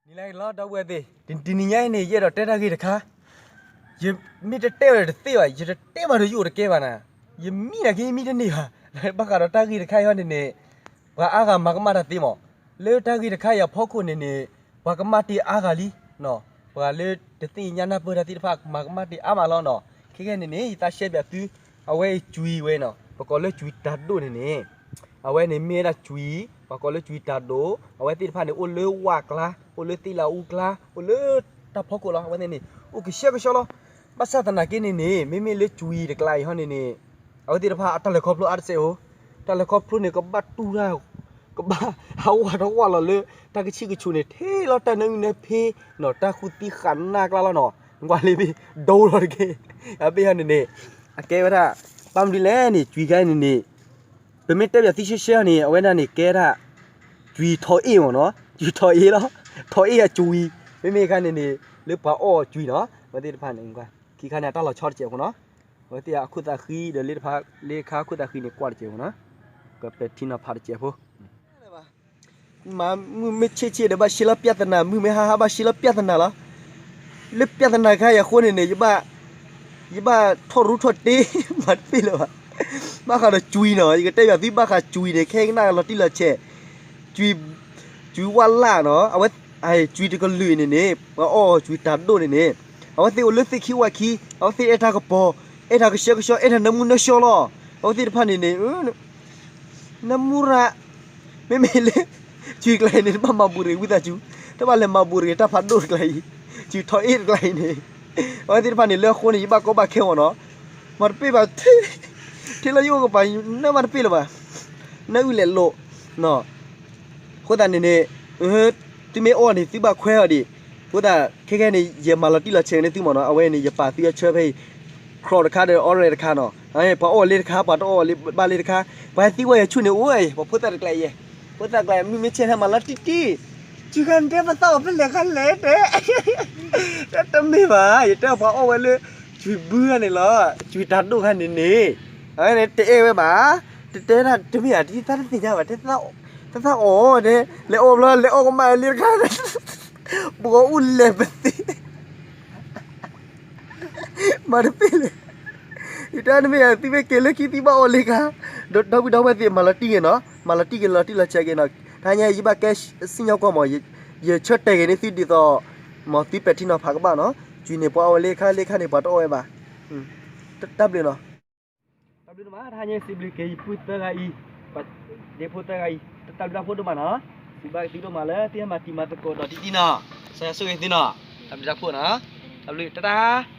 နံၤလၢလီၤ ဒီပုၢ်ဝဲၢ်သ့ၣ်, တနံၤညါအံၤန့ၣ် ယအဲၣ်ဒိးတဲတၢ်ဂ့ၢ်တခါ, ယမ့ၢ်တတဲအီၤဒီးတသ့ဘၣ်, ယတတဲဘၣ်ဒီးယအိၣ်တကဲဘၣ်နၤ, ယမံနၤက့ယမံတန့ၢ်ဘၣ်, ဘၣ်ဃးဒီးတၢ်ဂ့ၢ်တခါအံၤဟီန့ၣ်န့ၣ်, ပှၤအါဂၤမၤကမၣ်တၢ်သ့မး, လၢတၢ်ဂ့ၢ်တခါအံၤအဖီခိၣ်န့ၣ်န့ၣ်, ပှၤကမၣ်တ့ၢ်အါဂၤလံ, ပှၤလၢတသ့ၣ်ညါနၢ်ပၢၢ်တၢ်သ့ၣ်တဖၣ် မၤကမၣ်တ့ၢ်အါမးလီၤနီၤ, ခဲကဲန့ၣ်န့ၣ် ယသးရှဲပၠးသု, အဝဲအံၤကွံာ်ဝဲနီၤ ပကိးလၢကွံာ်တၤဒိၣ်န့ၣ်န့ၣ် အဝဲန့ၣ်မ့ၢ်ဝဲဒၣ်ကွံာ်, ပှၤကိးလၢကွံာ်တၤဒိၣ်, အဝဲသ့ၣ်တဖၣ်န့ၣ် အိၣ်လၢဝၣ်ကျါ, အိၣ်လၢသ့ၣ်လၣ်အူကျါ, အိၣ်လၢတၢ်ဖီခိၣ်လီၤ, အဝဲသ့ၣ်န့ၣ် အိၣ်ကဆှဲကဆှီလီၤ, ဘၣ်ဆၣ်သနာ်က့န့ၣ်န့ၣ် မ့မ့ၢ်လၢကွံာ်တကျါအံၤဟီန့ၣ်န့ၣ်, အဝဲသ့ၣ်တဖၣ်အတၢ်လဲၤခီဖျိအါတစဲးဧိၤ, တၢ်လဲၤခီဖျိန့ၣ် ကဘၣ်တူၢ်တၢ် ကဘၣ်ဟးဝးတဝးလီၤလၢ တၢ်ကဆံၣ်ကဆူၣ်န့ၣ် ထဲလီၤတၢ်နၢအုၣ်နၢဖ့နီၤ, တၢ်ဃုသံဃာ်နၢ်ကျါလီၤနီၤ, ကွၢ်လံမ့ၢ် ဒိလီၤတက့ၢ်, အဘ့ၣ်ဟီန့ၣ်န့ၣ်, အကဲဝဲဒၣ်, ဘၣ်မနုၤလဲၣ်န့ၣ် ကွံာ်ခါအံၤန့ၣ်န့ၣ်, ပမ့ၢ်တဲပၠးသုရှဲရှဲန့ၣ် အဝဲဒၣ်န့ၣ်ကဲဒၣ်, ကွံာ်ထီၣ်အ့ၣ်မ့ၢ်နီၤ, ကွံာ်ထီၣ်အ့ၣ်လီၤ, ထီၣ်အ့ၣ်အကွံာ်, မ့မ့ၢ်ခါန့ၣ်န့ၣ်, လၢပှၤအီၣ်ကွံာ်နီၤ, အဝဲသ့ၣ်တဖၣ်န့ၣ်, ခံခါန့ၣ် အတၢ်လီၤဆီတစဲးဖိနီၤ အဝဲသ့ၣ်အခိၣ်သးဃံဒီးလၢတဖၣ်လၢခါခိၣ်သးဃံန့ၣ် ကွၢ်တစဲးဖိနီၤ, ကပဲာ်ထံနီၤဖးတစဲးဖိ, မုၢ်မ့ၢ်ဆ့ၣ်ဆ့ၣ်ဒီးဘၣ်ရှဲလီၤပြဿနာ, မုၢ်မ့ၢ်ဟါဟါဘၣ်ရှဲလီၤပြဿနာလီၤ, လၢပြဿနာခါအံၤအဃိန့ၣ်န့ၣ် ယဘၣ်, ယဘၣ်ထီၣ်ရူထီၣ်တ့, မၤတပ့ၢ်လၢၤဘၣ်, ဘၣ်ဃးဒီးကွံာ်နီၤ, ယကတဲပၠးသုဘၣ်ဃးကွံာ်န့ၣ် ခဲကနၣ်လီၤတံၢ်လီၤဆဲး, ကွံာ်, ကွံာ်ဝၣ်လၢ်နီၤ, အဝဲ, ကွံာ်တကလုာ်န့ၣ်န့ၣ် ပှၤအီၣ်ကွံာ်တၤဒိၣ်န့ၣ်န့ၣ်, အဝဲသ့ၣ်အိၣ်လၢသ့ၣ်ခံဝၣ်ခံ, အဝဲသ့ၣ်အဲၣ်တၢ်ကပီၤ, အဲၣ်တၢ်ကဆှဲကဆှီ, အဲၣ်တၢ်နၢမူနၢဆှီလီၤ, အဝဲသ့ၣ်တဖၣ်န့ၣ်န့ၣ် နၢမူရၣ်, မ့မ့ၢ်လၢ, ကွံာ်ကျါအံၤန့ၣ် တဘၣ်မၤဘူးတဂ့ၤဝံသးစူၤ, တဘၣ်လဲၤမၤဘူးတဂ့ၤ တၢ်ဖးဒိၣ်တကျါအံၤ, ကွံာ်ထီၣ်အ့ၣ်တကျါအံၤန့ၣ်, အဝဲသ့ၣ်တဖၣ်န့ၣ်လၢအဃိန့ၣ် ယဘၣ်ကီဘၣ်ခဲအီၤနီၤ, မၤတပ့ၢ်ဘၣ်, ထဲလၢယအိၣ်ကပၤ နၢမၤတပ့ၢ်လၢၤဘၣ်, နၢအုၣ်လဲၤလိာ်, အဃိသတးန့ၣ်န့ၣ်, သုမ့ၢ်အီၣ်န့ၣ် သုဘၣ်ခွဲးအီၤဒံး, အဃိသတး ခဲကဲန့ၣ် ယမၤလီၤတံၢ်လီၤဆဲးန့ၣ်သုမ့ၢ်နီၤ, အဝဲန့ၣ် ယပာ်သုအဆၢဖဲအံၤ, ခြီတခါဒီး orange တခါနီၤ, ပှၤအီၣ်လၢတခါ ပှၤတအီၣ်လၢဘၣ်လၢတခါ, ပှၤသံကွၢ်ယၤဆူၣ်န့ၣ် အိၣ်, ပှၤဖိသၣ်တကျါအံၤ, ဖိသၣ်ကျါအံၤ မုၢ်မ့ၢ်ဆ့ၣ်ဟဲမၤလီၤတံၢ်တံၢ်, ကွံာ်ခါန့ၣ်တဲပသးအီၤဖဲလဲၣ်ခါလဲၣ်တဲ, တမ့ၢ်ဘၣ်, ယတဲပှၤအီၣ်ဝဲလၢ, ကွံာ်ဘုန့ၣ်လီၤ, ကွံာ်တၤဒိၣ်ခါန့ၣ်န့ၣ်, အဝဲန့ၣ်တအဲၣ်ဝဲဘၣ်, တတဲဒၣ်တမ့ၢ်ဧါ, တသးတသ့ၣ်ညါဘၣ်, တသးအီၣ်တဲ, လဲၤအီၣ်ဘျီ လဲၤအီၣ်ကမၣ်လၢတခါ ပှၤအိၣ်လဲၤပသ့, မၤတပ့ၢ်လဲၣ်, ယတဲတမ့ၢ်ဧါ, သုမ့ၢ်က့ၤလၢခံသုဘၣ်အီၣ်လၢခါ, ဒီပုၢ်ဒီဝဲၢ်သ့ၣ် မၤလီၤတံၢ်က့ၤနီၤ, မၤလီၤတံၢ်က့ၤလီၤတံၢ်လီၤဆဲးက့ၤနီၤ, တဟါညါယဘၣ်ကဲစံၣ်ညီၣ်ကွီၢ်မး, ယဆၢတဲာ်က့ၤန့ၢ်သုဒ်သိး, မ်သုပဲာ်ထံနီၤဖးကဘၣ်နီၤ, ကွံာ်န့ၣ်ပှၤအီၣ်ဝဲလၢခါလၢခါန့ၣ် ပှၤတအီၣ်ဝဲဘၣ်, တၢ်ဘျုးနီၤ တၢ်ဘျုးဒိၣ်မး, တဟါညါစံးဘျုးက့ၤယပုၢ်သၢဂၤအံၤ, ပှၤဒ့ဖိသၢဂၤအံၤ, တၢ်ဘျုးတၢ်ဖှိၣ်ဒိၣ်မးနီၤ, စံးဘျုးက့ၤသုဒိၣ်မးလၢသုဟဲမၤတံၤမၤသကိးဒီးတံၢ်တံၢ်နီၤ, ကစၢ်ယွၤဆိၣ်ဂ့ၤသုနီၤ, တၢ်ဘျုးတၢ်ဖှိၣ်နီၤ, တၢ်ဘျုးတၢ်တၢ်